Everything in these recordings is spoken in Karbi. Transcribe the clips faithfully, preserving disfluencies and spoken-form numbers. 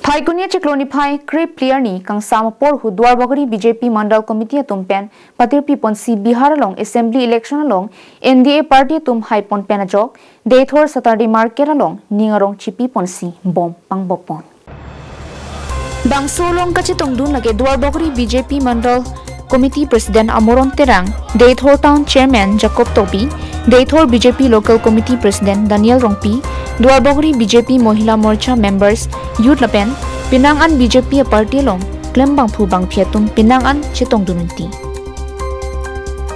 Phaikuni chiklo niphai kre phli arni kangsam apor ahut Duarbagori B J P Mandal Committee atum pen patirpi ponsi Bihar along Assembly Election along N D A party atum haipon pen ajok Deithor Saturday Market along ning arong chipi ponsi bom pangbop pon. Bangso along kachetongdun lake Duarbagori B J P Mandal Committee President Amoron Terang, Deithor Town Chairman Jacob Tokbi, Deithor B J P Local Committee President Daniel Rongpi, Duarbagori B J P Mohila Morcha members, youth lapen penang an B J P aparty along klem bangphu bangphi atum penang an chetongdun unti.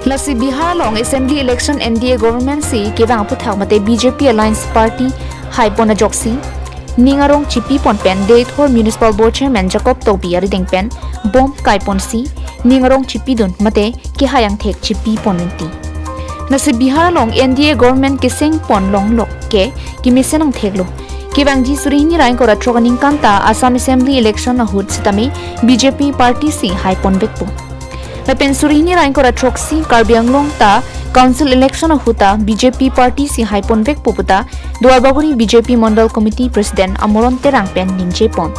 Lasi Bihar along Assembly Election N D A government si kevang aphuthak mate B J P Alliance Party haipon ajoksi ning arong chipi pon pen Deithor Municipal Board Chairman Jacob Tokbi arideng pen bom kai ponsi ning arong chipidun mate kehai angthek chipi pon unti. Lasi Bihar along N D A government keseng pon longlok ke kemesen angthek lo. Kevangji suri hini ra ingkoi ra throk aningkan ta Assam Assembly Election ahut sitame B J P party si haipon vekpo. Lapen suri hini ra ingkoi ra throksi Karbi Anglong ta Council Election ahut ta B J P party si haipon vekpo puta Duarbagori B J P Mandal Committee President Amoron Terang pen ningje pon.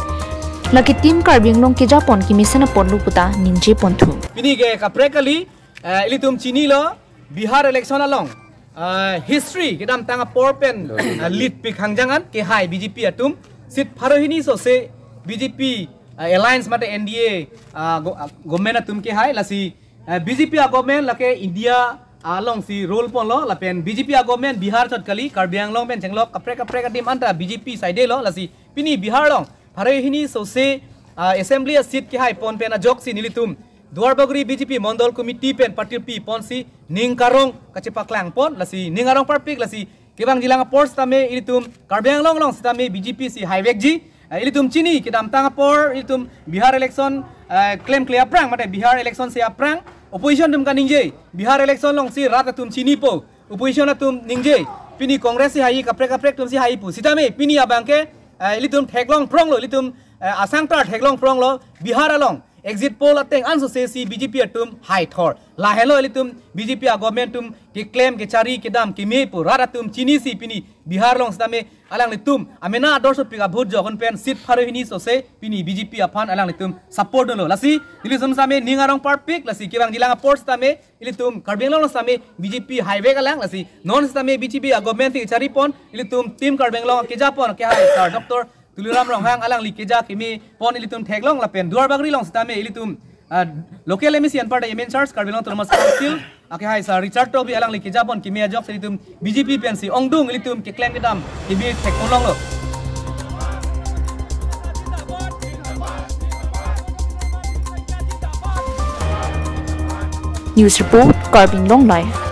Lake Team Karbi Anglong keja pon kemesen apotlo puta ningje ponthu. Pini ke kaprek kali, eh, ilitum chinilo Bihar election along, eh, history kedamtang apor pen, eh, lead pik hangjang an kehai B J P atum seat pharo hini sose B J P, eh, alliance mate N D A, ah, go-, ah, government atum kehai. Lasi, eh, B J P a-government lake India alongsi rule ponlo lapen B J P a-government Bihar chot kali, Karbi Anglong pen chenglok kaprek kaprek adim anta B J P side lo. Lasi pini Bihar along pharo hini sose, ah, Assembly a-seat kehai pon pen ajoksi nelitum Duarbagori B J P Mandal Committee pen patirpi ponsi ning karong kachepaklang pon, lasi ning arong parpik. Lasi kevangjilang apor sitame ilitum Karbi Anglong along sitame B J P si haivekji. Eh, ilitum chini kedamtang apor ilitum Bihar election, eh, klemkle aphrang mate Bihar election si aphrang opposition atum kaningje, Bihar election alongsi rat atum chinipo, opposition atum ningje, pini Congress si hai, kaprek kaprek atum si hai pu. Sitame pini abang ke, eh, ilitum theklong phronglo, ilitum, eh, asang tar theklong phronglo, Bihar along exit poll ateng an sose si B J P atum haithor. Lahelo ilitum B J P a-government atum keklem kechari kedam keme pu rat atum chinisi pini Bihar along sitame alanglitum amena adorsopik a-vote jokon pen seat pharo hini sose pini B J P aphan alanglitum support dunlo. Lasi nelitum sitame ning arong parpik, lasi kevangjilang apor sitame ilitum Karbi Anglong sitame B J P haivek alang, lasi non sitame B J P a-government si kechari pon, ilitum Team Karbi Anglong keja pon kehai Sir Doctor Tuliram Ronghang alangli keja keme pon ilitum theklong lapen Duarbagori along sitame ilitum, ah, local M A C anparta M in charge Karbi Anglong Autonomous Council akehai Sir Richard Tokbi alangli keja pon keme ajoksi ilitum B J P pensi ongdung ilitum keklem kedam keme thek pon longlo. News report, Karbi Anglong Live.